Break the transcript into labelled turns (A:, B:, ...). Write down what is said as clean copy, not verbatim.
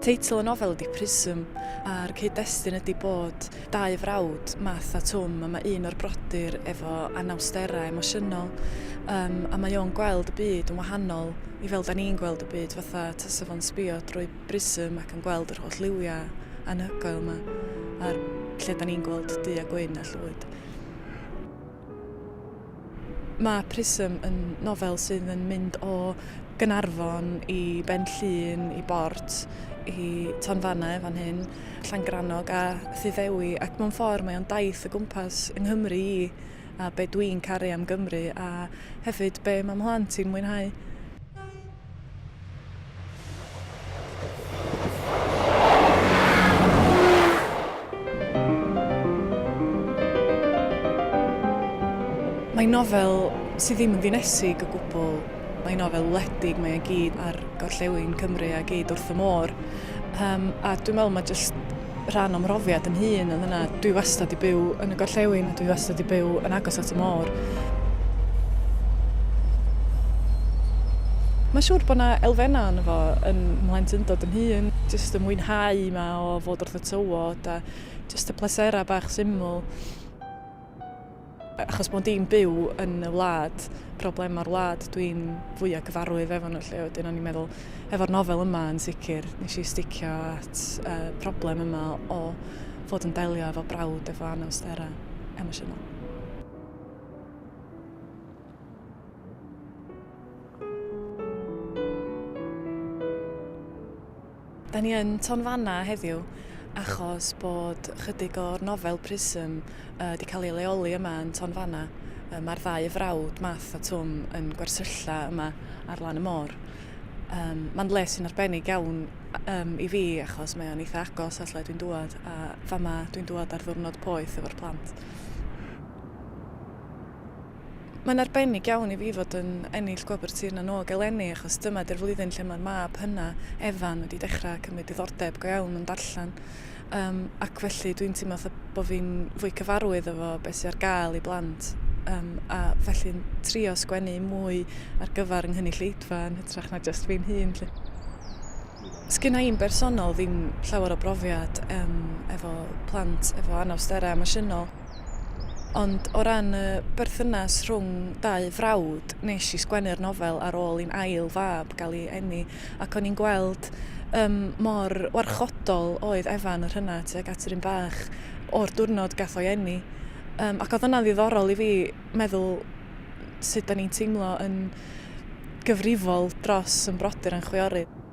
A: Teitl y nofel ydy Prism, a'r cyd-destun ydy bod dau frawd, Math a Twm, a mae un o'r brodyr efo anawsterau emosiynol, um, a mae o'n gweld y byd yn wahanol i fel da ni'n gweld y byd, fatha tasa fo'n sbio drwy brism ac yn gweld yr holl liwiau anhygoel yma, a'r lle da ni'n gweld du a gwyn a llwyd. Mae Prism yn nofel sydd yn mynd o Gaernarfon i Ben Llŷn, i Bort, i Tonfannau fan hyn, Llangrannog a Thyddewi, ac mewn ffordd mae o'n daith o gwmpas yng Nghymru i a be dwi'n caru am Gymru a hefyd be mae mhlant i'n mwynhau. Mae'n nofel sydd ddim yn ddinesig o gwbl. Mae'n nofel wledig, mae e gyd ar gorllewin Cymru a gyd wrth y môr. Um, a dwi'n meddwl mae jyst rhan o'm mhrofiad yn hun oedd hynna. Dwi wastad 'di byw yn y gorllewin a dwi wastad 'di byw yn agos at y môr. Mae'n siŵr bod 'na elfennau ono fo yn mhlentyndod yn hun, jyst y mwynhau 'ma o fod wrth y tywod a jyst y pleserau bach syml. Achos mod i'n byw yn y wlad, problemau'r wlad dwi'n fwyaf cyfarwydd efo nhw 'lly. Wedyn o'n i'n meddwl, efo'r nofel yma yn sicr, nes i sticio at y problem yma o fod yn delio efo brawd efo anawsterau emosiynol. Da ni yn Tonfanna heddiw achos bod chydig o'r nofel Prism uh, wedi cael ei leoli yma yn Tonfanna. Uh, Mae'r ddau frawd, Math a Twm, yn gwersylla yma ar lan y môr. Um, Mae'n le sy'n arbennig iawn um, i fi achos mae o'n eitha agos at le dwi'n dŵad a fama dwi'n dŵad ar ddiwrnod poeth efo'r plant. Mae'n arbennig iawn i fi fod yn ennill Gwobr Tir na n-Og eleni achos dyma 'di'r flwyddyn lle mae'r mab hynna, Efan, wedi dechrau cymryd diddordeb go iawn mewn darllen. Um, ac felly dwi'n teimlo fatha bod fi'n fwy cyfarwydd efo beth sydd ar gael i blant um, a felly'n trio sgwennu mwy ar gyfer yng nghynulleidfa yn hytrach na jyst fi'n hun. 'Lly. Sgynna i'n bersonol ddim llawer o brofiad um, efo plant efo anawsterau emosiynol. Ond o ran y berthynas rhwng dau frawd, nes i sgwennu'r nofel ar ôl i'n ail fab gael ei eni, ac o'n i'n gweld um, mor warchodol oedd Efan yr hynna tuag at yr un bach o'r diwrnod gath o'i eni. Um, ac oedd hwnna'n ddiddorol i fi meddwl sut da ni'n teimlo yn gyfrifol dros yn brodyr a'n chwiorydd.